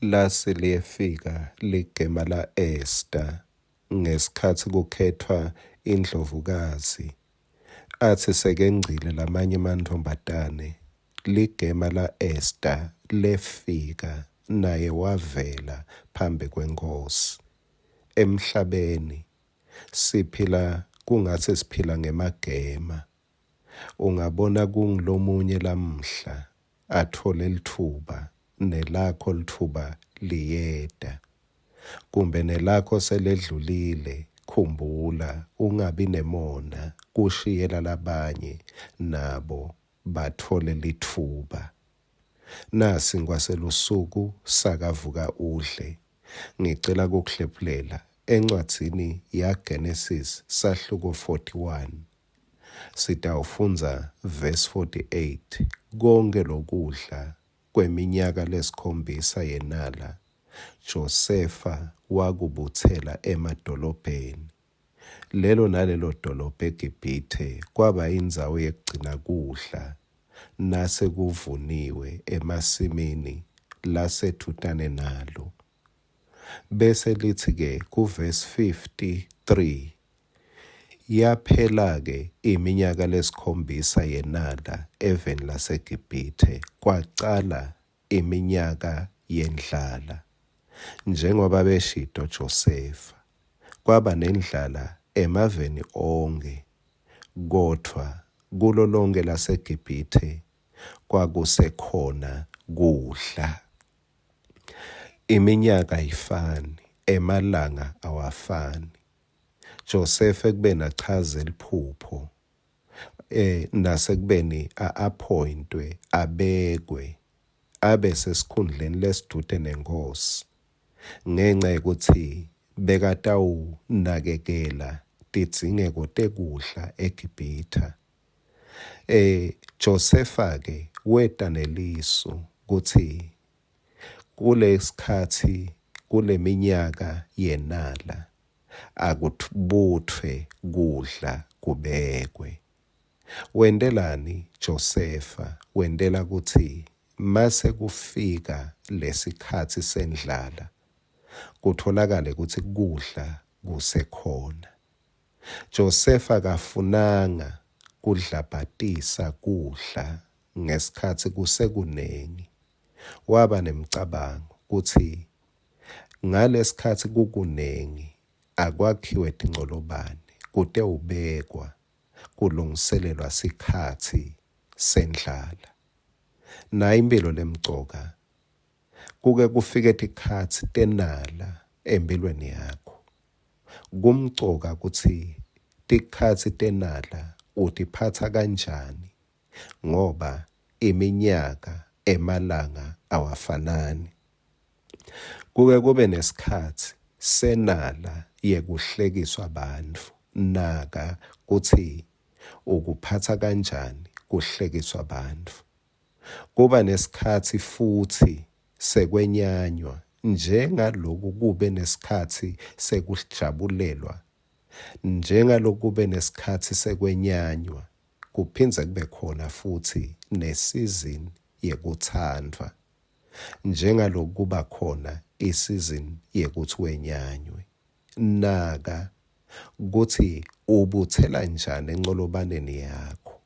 Lase liyefika ligema la-Esta ngesikhatsi kukhetfwa indlovukazi, atsi sekengcile lamanye emantfombatane, ligema la-Esta lefika naye wavela phambi kwenkhosi. Emhlabeni siphila kungatsi siphila ngemagema. Ungabona kungulomunye lamuhla atfole litfuba, nelakho litfuba liyeta. Kumbe nelakho seledlulile, khumbula ungabi nemona kushiyela labanye nabo batfole litfuba. Nasi ngwaselusuku sakavuka udle. Ngicela kukuhlephulela encwadzini yaGenesis sahluko 41. Sitawufundza verse 48. Konkhe lokudla kweminyaka lesikhombisa yenala Josefa wakubutsela emadolobheni. Lelo nalelo dolobha eGibhithe kwaba indzawo yekugcina kudla nasekuvuniwe emasimini lasedvutane nalo. Bese litsi-ke kuvesi 53, Yaphela-ke iminyaka lesikhombisa yenala eveni laseGibhithe, kwacala iminyaka yendlala, njengoba abeshito Josefa. Kwaba nendlala emaveni onkhe, kodvwa kulo lonkhe laseGibhithe kwakusekhona kudla. Iminyaka ayifani, emalanga awafani. Josefa ekubeni achaze liphupho eh nasekubeni a-appointwe abekwe abe sesikhundleni lesidvute nenkosi ngenca yekutsi bekatawunakekela tidzingeko tekudla eGibhithe. Eh Josefa ke weta nelisu kutsi Kulesikhatsi kuleminyaka yenala akutbutfwe kudla kubekwe. Wentelani Josefa? Wentela kutsi mase kufika lesikhatsi sendlala kutfolakale kutsi kudla kusekhona. Josefa akafunanga kudlabhatisa kudla ngesikhatsi kusekunengi. Waba nemcabango kutsi ngalesikhatsi kukunengi akwakhiwe tincolobane kutewubekwa kulungiselelwa sikhatsi sendlala. Nayi imphilo lemcoka, kuke kufike tikhatsi tenala emphilweni yakho. Kumcoka kutsi tikhatsi tenala utiphatsa kanjani ngoba iminyaka, emalanga awafanani. Kuke kube nesikhatsi senala yekuhlekiswa bantfu, naka kutsi ukuphatsa kanjani kuhlekiswa bantfu. Kuba nesikhatsi futsi sekwenyanywa njengaloku kube nesikhatsi sekujabulelwa, njengaloku kube nesikhatsi sekwenyanywa kuphindze kube khona futsi ne-season yekutsandvwa njengaloku kuba khona i-season yekutsi wenyanywe. Naka kutsi ubutsela njani encolobaneni yakho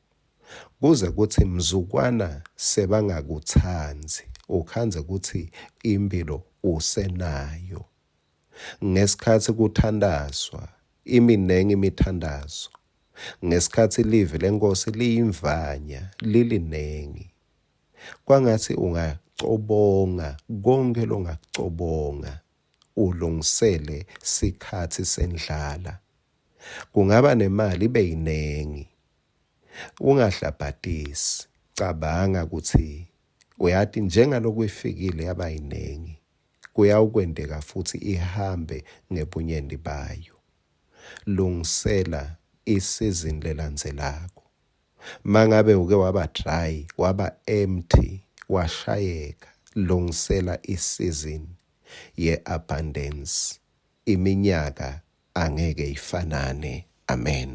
kuze kutsi mzukwana sebangakutsandzi ukhandze kutsi imphilo usenayo. Ngesikhatsi kuthandazwa, iminengi imithandazo. Ngesikhatsi livi leNkhosi liyimvanya, lilinengi. Kwangatsi ungacobonga konkhe longakucobonga, ulungisele sikhatsi sendlala. Kungaba nemali ibe yinengi. Ungahlabhatisi. Cabanga kutsi uyati njengaloku ifikile yaba yinengi, kuyawukwenteka futsi ihambe ngebunyenti bayo. Lungisela isizini lelandzelako. Mangabe uke waba dry, waba empty, washayeka, lungisela isizini ye-abundance. Iminyaka angeke ifanane. Amen.